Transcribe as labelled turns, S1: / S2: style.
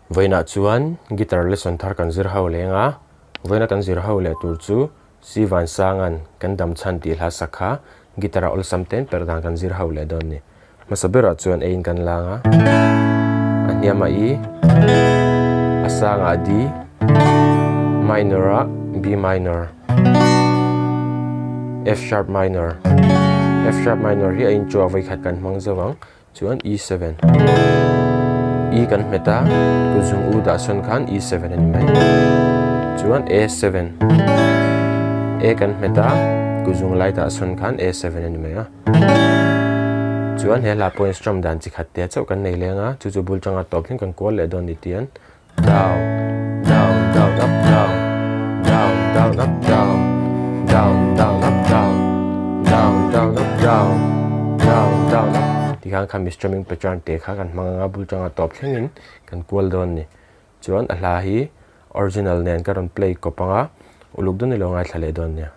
S1: Vawiinah chuan guitar lesson thar kan zir ho leng a, vawiina kan zir ho leh tur chu Si Vansanga'n kan dam chhan tih hla sak kha guitar a awlsam ten per dan kan zir ho leh dawn ni. Hmasa berah chuan A in kan lang a, a hniamah E, a sangah D, minor ah B minor, F sharp minor, F sharp minor hi a inchuah vawikhat kan hmang zo ang. Chuan E7 E kan hmet a, kuzung U dah sawn khan E7 a ni mai. Chuan A7 A kan hmet a, kuzung lai dah sawn khan A7 a ni mai a. Chuan he hla pawhin strum dan chi khat te chauh kan nei leng a, chu chu bul tanga tawp thleng kan kual leh dawn ni tian down down down up down down down up down down down up down down down up down down down up tikhan kha mi strumming pattern te kha kan hmang anga bul tanga tawp thlengin kan kual dawn ni chuan a hla hi original nen ka rawn play kawp anga uluk dawn ilo ngaithla leh dawn nia.